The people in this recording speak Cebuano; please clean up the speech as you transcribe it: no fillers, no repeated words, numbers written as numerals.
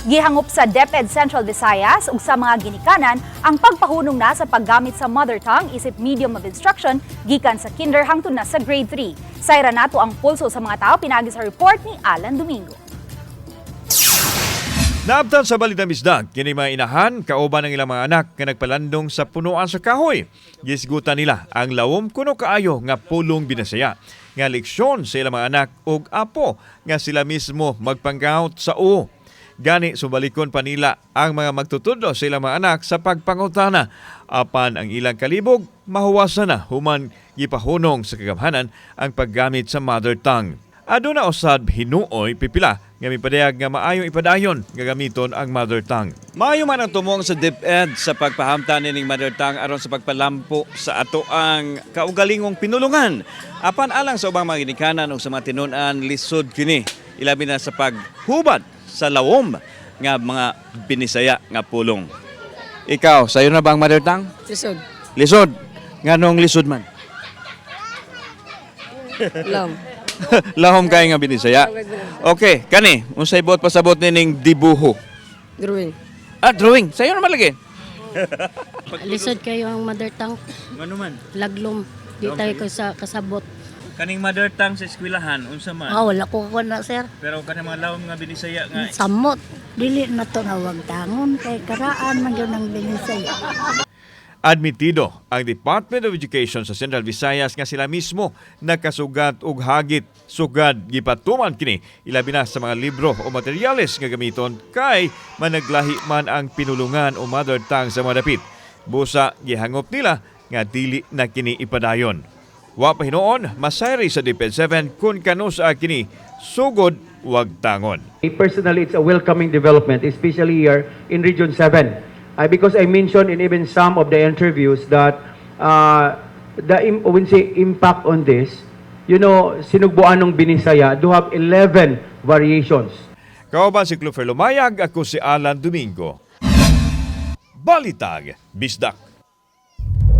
Gihangop sa DepEd Central Visayas ug sa mga ginikanan ang pagpahunong na sa paggamit sa mother tongue isip medium of instruction gikan sa kinder hangtod na sa grade 3. Sayra nato ang pulso sa mga tao pinagi sa report ni Alan Domingo. Naabtan sa Balita Bisdak, kini mga inahan kauban ng ilang mga anak nga nagpalandong sa punuan sa kahoy. Gisgutan nila ang lawom kuno kaayo nga pulong Binisaya nga leksyon sa ilang mga anak ug apo nga sila mismo magpanggawt sa o. Gani subalikon pa nila ang mga magtutudlo sa ilang mga anak sa pagpangutana, apan ang ilang kalibog mahuwasan na human gipahunong sa kagamhanan ang paggamit sa mother tongue. Aduna usab hinuoy pipila nga mipadayag nga maayong ipadayon nga gamiton ang mother tongue. Maayo man ang tumong sa DepEd sa pagpahamtan nining mother tongue aron sa pagpalampo sa ato ang kaugalingong pinulungan. Apan alang sa ubang mga ginikanan ug sa mga tinun-an, lisod kini, ilabi na sa paghubad sa lawom nga mga Binisaya nga pulong. Ikaw, sayo na ba ang mother tongue? Lisod. Lisod. Nganong lisod man? Lam. Lahom kay nga Binisaya. Okay, kani, unsay buot pasabot nining dibuho? Drawing. Ah, drawing. Sayo naman lagi. Lisod kayo ang mother tongue. Ngano man? Laglom. Di tayo ko sa kasabot. Kaning mother tongue sa eskwelahan, unsa man? Ah, wala ko ko na, sir. Pero kaning mga lawom nga Binisaya nga Samot. Dili na to nga wagtangon kay karaan man gyud ang Binisaya. Admitido ang Department of Education sa Central Visayas nga sila mismo nakasugat og hagit sugad gipatuman kini, ilabi na sa mga libro o materyales nga gamiton kay managlahi man ang pinulungan o mother tongue sa mga dapit. Busa gihangop nila nga dili na kini ipadayon. Wa pa hinuon masayri sa DepEd 7 kung kanusa kini sugod wagtangon. Personally, it's a welcoming development, especially here in Region 7. Because I mentioned in even some of the interviews that the when say impact on this, Sinugbuanong Binisaya do have 11 variations. Kauban si Clofer Lumayag, ako si Alan Domingo. Balitag, Bisdak.